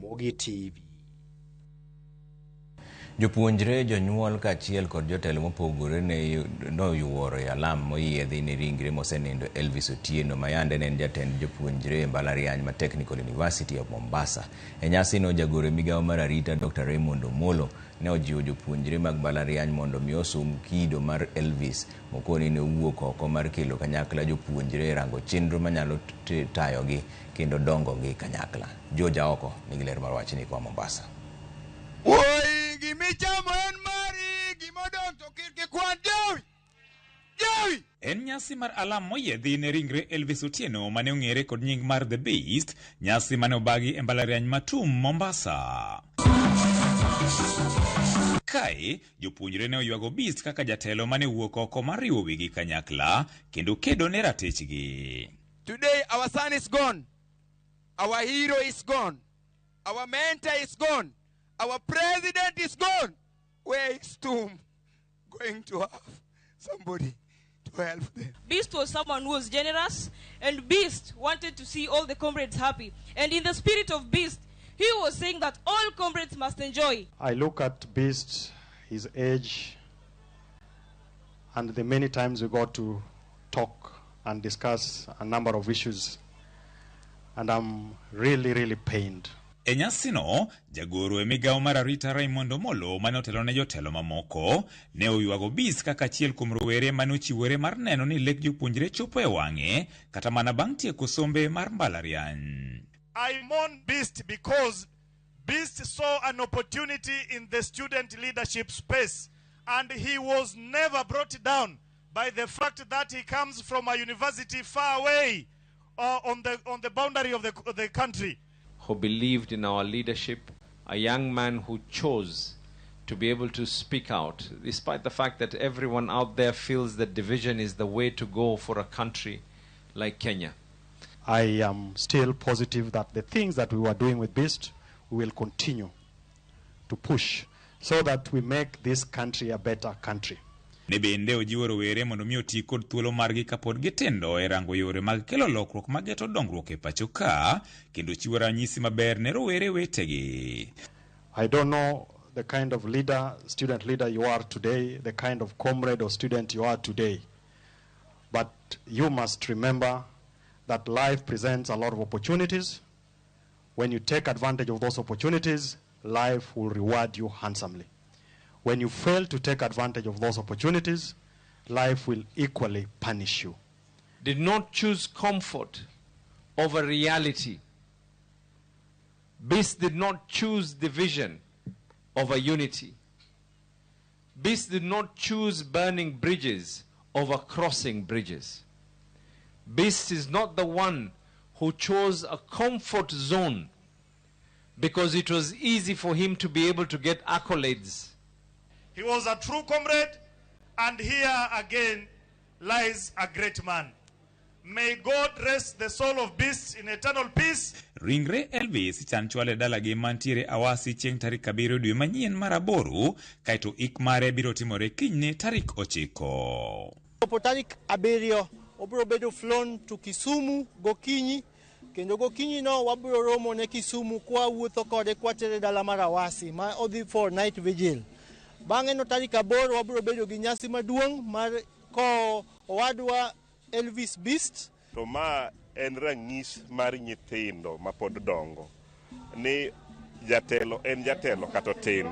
Ramogi TV. Jopuonjre jonyuol kaachiel kod jotelo mopogore ne noyuoro alam moyiedhi ne ringre mosenindo Elvis Otieno mayande ne en jatend jopuonjre e mbalariany ma Technical University of Mombasa. E nyasi no jagoro migawo mar arita Dr. Raymond Omolo ne ojiwo jopuonjre mag mbalariany mondo mi osom kido mar Elvis mokoni ne wuok oko mar kelo kanyakla jopuonjre rango chenro manyalo tayogi kendo dongo gi kanyakla. Joja oko nigi ler mar wachni kwa Mombasa. En nyasi mar alam moyiedhi ne ringre Elvis Otieno mane ong'ere kod nying mar The Beast, nyasi mane obagi e mbalariany matum Mombasa. Kae, jopuonjre ne oywago Beast kaka jatelo mane wuok oko mar riwo wigi kanyakla kendo kedo ne ratechgi. Today our son is gone. Our hero is gone. Our mentor is gone. Our president is gone. Where is tomb going to have somebody to help them? Beast was someone who was generous, and Beast wanted to see all the comrades happy. And in the spirit of Beast, he was saying that all comrades must enjoy. I look at Beast, his age, and the many times we got to talk and discuss a number of issues, and I'm really pained. E nyasino, jagoro e migawo mar arita Raymond Omolo mane otelo ne jotelo mamoko ne oywago Beast kaka achiel kuom rowere mane ochiwore mar neno ni lek jopuonjre chopo e wang'e kata mana bang' tieko sombe mar mbalariany. I mourn Beast because Beast saw an opportunity in the student leadership space, and he was never brought down by the fact that he comes from a university far away on the boundary of the country. Who believed in our leadership, a young man who chose to be able to speak out, despite the fact that everyone out there feels that division is the way to go for a country like Kenya. I am still positive that the things that we were doing with Beast, we will continue to push so that we make this country a better country. Ne bende ojiwo rowere mondo mi oti kod thuolo margi kapod gitindo e rango yore mag kelo lokruok mageto dongruok e pacho ka kendo chiwo ranyisi maber ne rowere wetegi. I don't know the kind of leader, student leader you are today, the kind of comrade or student you are today, but you must remember that life presents a lot of opportunities. When you take advantage of those opportunities, life will reward you handsomely. When you fail to take advantage of those opportunities, life will equally punish you. Did not choose comfort over reality. Beast did not choose division over unity. Beast did not choose burning bridges over crossing bridges. Beast is not the one who chose a comfort zone because it was easy for him to be able to get accolades. He was a true comrade, and here again lies a great man. May God rest the soul of Beast in eternal peace. Ringre Elvis chanchwale dalagi mantiere Awasi chieng' tarik 7 dwe manyien mar 8 kaito ik mare biro timore kinyne tarik 9. Opo tarik 7 obiro bedo flown to Kisumu gokinyi, kendo gokinyi no wabiro romo ne Kisumu kwa wuotho kode kwatere dala mar Awasi ma odhi for night vigil. Bang'e no tarik 8 wabiro bedo gi nyasi maduong' mar ko owadwa Elvis Beast. To ma en ranyis mar nyithindo ma pod dongo ni jatelo en jatelo kata tin.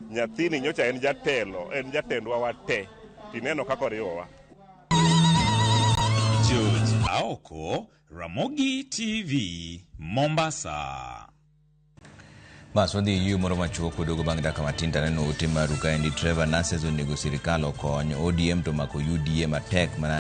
Nyathini nyocha en jatelo, en jatendwa wate. Tineno kako riyowa. George Aoko, Ramogi TV, Mombasa. Bas wadhi yu moro machuo kudogo bang' daka matin taneno ote maruka endi Trevor Nurses onego sirikal okony ODM to mako UDA matek mana